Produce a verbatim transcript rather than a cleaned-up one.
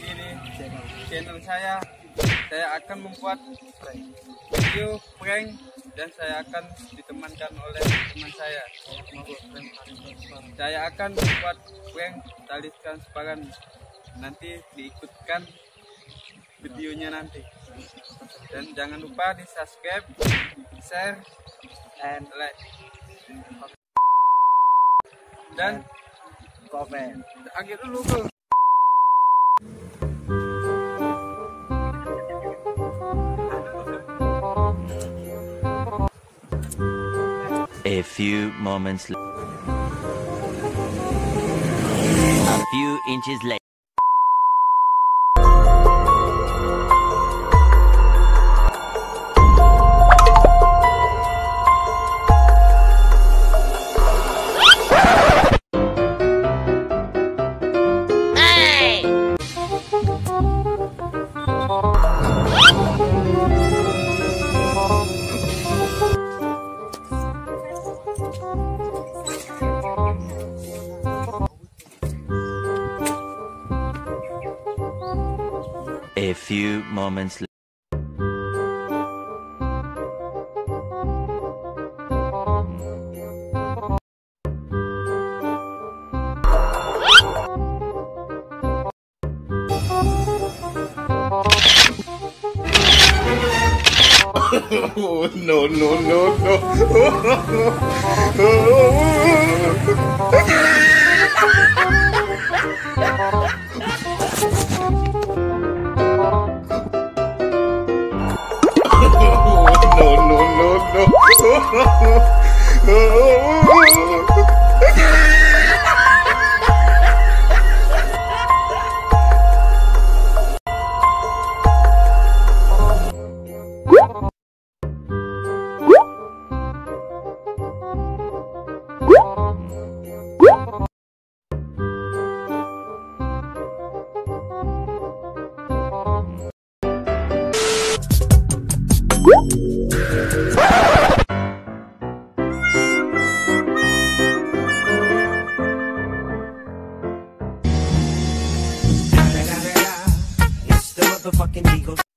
Ini channel saya. Saya akan membuat video prank dan saya akan ditemankan oleh teman saya. Saya akan membuat prank tali transparan. Nanti diikutkan videonya nanti. Dan jangan lupa di-subscribe, share, and like. Dan komen. Agak dulu, Bro. A few moments l- A few inches later. A few moments later. Oh, no, no, no, no. No, no, no, no.